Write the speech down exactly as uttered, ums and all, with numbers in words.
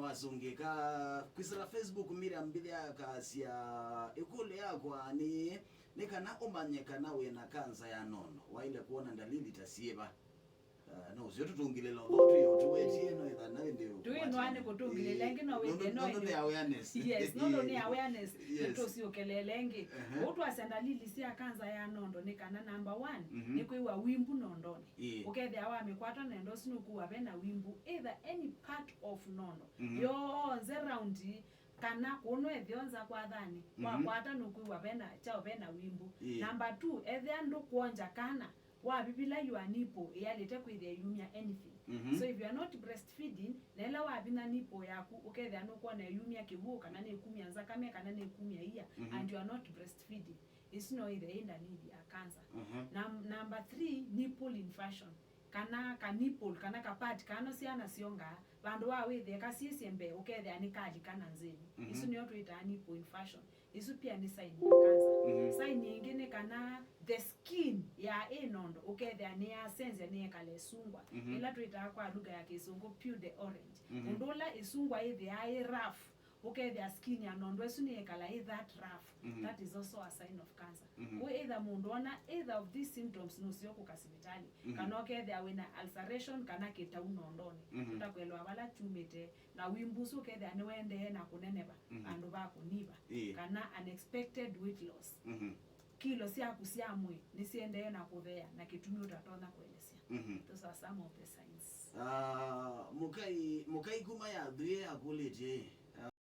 Wasũngĩka kwĩsĩla Facebook, Miriam Mbithya akasya, ĩkũlyo yakwa nĩ, nĩ kana ũmanye kana wĩ na kanza ya nondo, waĩle kwona ndalili ta syĩva? Ah, no ũsio tũtũngĩlĩla ũthoo twĩ o tũwetie, no ĩtha na ĩndĩ tũĩ nwa nĩ kũtũngĩlĩla ĩngĩ, no wĩthĩe no nũndũ nĩ awareness. Yes, nũndũ nĩ awareness. Yes. Nĩtũsyũkelele ĩngĩ. Ehe. Ũu twasya ndalili sya kanza ya nondo nĩ kana, number one, mhm, nĩ kwĩw'a wimbu nondonĩ. Ĩĩ. Ũkethĩa wamĩkwata nondo ũsu nũkwĩw'a ve na wimbu, either any part of nondo, mhm, yonthe round, kana kũnũ ethĩo nza kwathanĩ. Mhm. Wakwata nũkwĩw'a ve na kyaũ, ve na wimbu. Ĩĩ. Number two, ethĩa ndũkwonja kana, wavivila your nipple ĩyalĩte kwĩthĩa ĩyumya anything. Mhm. So if you are not breastfeeding, na ĩla wavinya nipple yaku, ũkethĩa nũkwona ĩyumya kĩw'ũ, kana nĩkumya nzakame, kana nĩkumya ia, mhm, and you are not breastfeeding, ĩsu no ĩthĩe ĩ ndalili ya cancer. Mhm. Num-, number three, nipple infarction, kana ka nipple, kana ka part kano syana syongaa, vandũ wa wĩthĩe kasyĩsye mbee, ũkethĩa nĩkalika na nzĩnĩ. Mhm. Ĩsu nĩyo twĩtaa nipple infarction. Ĩsu pia nĩ sign ya cancer. Mhm. Sign ĩngĩ nĩ kana the skin ya ĩ nondo ũkethĩa nĩyasenzya, nĩyekala ĩsungwa. Mhm. Ĩla twĩtaa kwa lugha ya Kĩsũngũ pure orange. Mhm. Ũndũ ũla ĩsungwa ĩthĩaa ĩ rough, ũkethĩa skin ya nondo ĩsu nĩyekala ĩ that rough. Mhm. That is also a sign of cancer. Mhm. Kwoou either mũndũ ona either of these symptoms nũseo kũka sivitalĩ, mhm, kana ũkethĩa wĩna ulceration kana kĩtau nondonĩ. Mhm. Ũtakwelewa vala kyumĩte, na wimbu ũsu ũkethĩa nĩwendee na kũneneva, mhm, vandũ va kũniva, ĩĩ, kana unexpected weight loss. Mhm. Kilo syaku sya mwĩĩ nĩsiendee na kũthea na kĩtumi ũtatonya kũelesya. Mhm. Those are some of the signs. Ah, mũkai, mũkai kuma ya thuie akũlĩtye, ah,